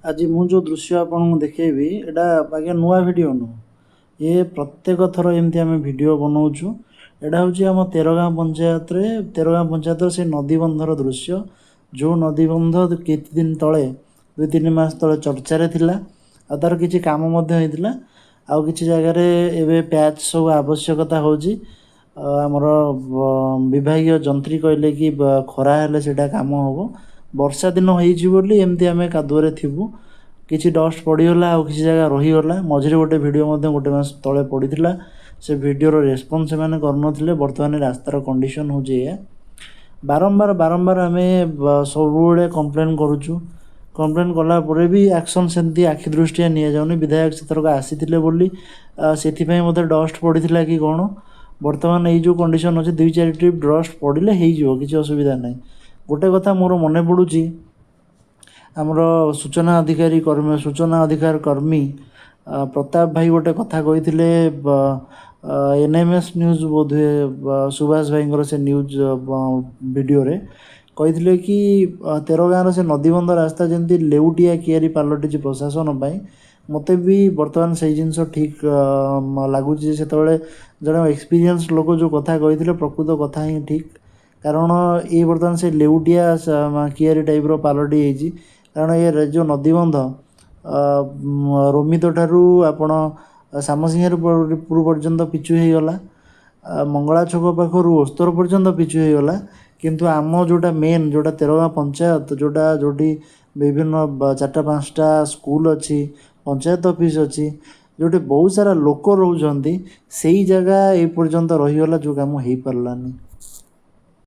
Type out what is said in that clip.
ଆଜି ମୁଁ ଯେଉଁ ଦୃଶ୍ୟ ଆପଣଙ୍କୁ ଦେଖେଇବି, ଏଇଟା ଆଜ୍ଞା ନୂଆ ଭିଡ଼ିଓ ନୁହଁ। ଏ ପ୍ରତ୍ୟେକ ଥର ଏମିତି ଆମେ ଭିଡ଼ିଓ ବନାଉଛୁ। ଏଇଟା ହେଉଛି ଆମ ତେରଗାଁ ପଞ୍ଚାୟତରେ, ତେରଗାଁ ପଞ୍ଚାୟତର ସେ ନଦୀବନ୍ଧର ଦୃଶ୍ୟ, ଯେଉଁ ନଦୀବନ୍ଧ କେତେ ଦିନ ତଳେ, 2-3 ମାସ ତଳେ ଚର୍ଚ୍ଚାରେ ଥିଲା ଆଉ ତା'ର କିଛି କାମ ମଧ୍ୟ ହେଇଥିଲା। ଆଉ କିଛି ଜାଗାରେ ଏବେ ପ୍ୟାଚ୍ ସବୁ ଆବଶ୍ୟକତା ହେଉଛି। ଆମର ବିଭାଗୀୟ ଯନ୍ତ୍ରୀ କହିଲେ କି ଖରା ହେଲେ ସେଇଟା କାମ ହେବ। ବର୍ଷା ଦିନ ହେଇଛି ବୋଲି ଏମିତି ଆମେ କାଦୁଅରେ ଥିବୁ। କିଛି ଡଷ୍ଟ ପଡ଼ିଗଲା ଆଉ କିଛି ଜାଗା ରହିଗଲା। ମଝିରେ ଗୋଟେ ଭିଡ଼ିଓ ମଧ୍ୟ ଗୋଟେ ମାସ ତଳେ ପଡ଼ିଥିଲା। ସେ ଭିଡ଼ିଓର ରେସ୍ପନ୍ସ ସେମାନେ କରିନଥିଲେ। ବର୍ତ୍ତମାନ ରାସ୍ତାର କଣ୍ଡିସନ୍ ହେଉଛି ଏଇଆ। ବାରମ୍ବାର ବାରମ୍ବାର ଆମେ ସବୁବେଳେ କମ୍ପ୍ଲେନ୍ କରୁଛୁ। କମ୍ପ୍ଲେନ୍ କଲା ପରେ ବି ଆକ୍ସନ୍ ସେମିତି ଆଖି ଦୃଷ୍ଟିଆ ନିଆଯାଉନି। ବିଧାୟକ ସେଥରକ ଆସିଥିଲେ ବୋଲି ସେଥିପାଇଁ ବୋଧେ ଡଷ୍ଟ ପଡ଼ିଥିଲା କି କ'ଣ। ବର୍ତ୍ତମାନ ଏଇ ଯେଉଁ କଣ୍ଡିସନ୍ ଅଛି, 2-4 ଟ୍ରିପ୍ ଡଷ୍ଟ ପଡ଼ିଲେ ହେଇଯିବ, କିଛି ଅସୁବିଧା ନାହିଁ। ଗୋଟେ କଥା ମୋର ମନେ ପଡ଼ୁଛି, ଆମର ସୂଚନା ଅଧିକାରୀ କର୍ମୀ, ସୂଚନା ଅଧିକାର କର୍ମୀ ପ୍ରତାପ ଭାଇ ଗୋଟେ କଥା କହିଥିଲେ। ଏନ୍ ଏମ୍ ଏସ୍ ନ୍ୟୁଜ୍ ବୋଧହୁଏ, ସୁଭାଷ ଭାଇଙ୍କର ସେ ନ୍ୟୁଜ୍ ଭିଡ଼ିଓରେ କହିଥିଲେ କି ତେରଗାଁର ସେ ନଦୀବନ୍ଧ ରାସ୍ତା ଯେମିତି ଲେଉଟିଆ କିଆରି ପାଲଟିଛି ପ୍ରଶାସନ ପାଇଁ। ମୋତେ ବି ବର୍ତ୍ତମାନ ସେଇ ଜିନିଷ ଠିକ୍ ଲାଗୁଛି ଯେ ସେତେବେଳେ ଜଣେ ଏକ୍ସପିରିଏନ୍ସ ଲୋକ ଯେଉଁ କଥା କହିଥିଲେ, ପ୍ରକୃତ କଥା ହିଁ ଠିକ୍। କାରଣ ଇଏ ବର୍ତ୍ତମାନ ସେ ଲେଉଟିଆ କିଆରି ଟାଇପ୍ର ପାଲଟି ଯାଇଛି। କାରଣ ଏ ଯେଉଁ ନଦୀବନ୍ଧ ରୋମିତ ଠାରୁ ଆପଣ ସାମସିଂହାରପୁର ପର୍ଯ୍ୟନ୍ତ ପିଚୁ ହେଇଗଲା, ମଙ୍ଗଳା ଛକ ପାଖରୁ ଓସ୍ତର ପର୍ଯ୍ୟନ୍ତ ପିଚୁ ହେଇଗଲା, କିନ୍ତୁ ଆମ ଯେଉଁଟା ମେନ୍, ଯେଉଁଟା ତେରଗାଁ ପଞ୍ଚାୟତ, ଯେଉଁଠି ବିଭିନ୍ନ 4ଟା 5ଟା ସ୍କୁଲ ଅଛି, ପଞ୍ଚାୟତ ଅଫିସ୍ ଅଛି, ଯେଉଁଠି ବହୁତ ସାରା ଲୋକ ରହୁଛନ୍ତି, ସେଇ ଜାଗା ଏ ପର୍ଯ୍ୟନ୍ତ ରହିଗଲା, ଯେଉଁ କାମ ହେଇପାରିଲାନି।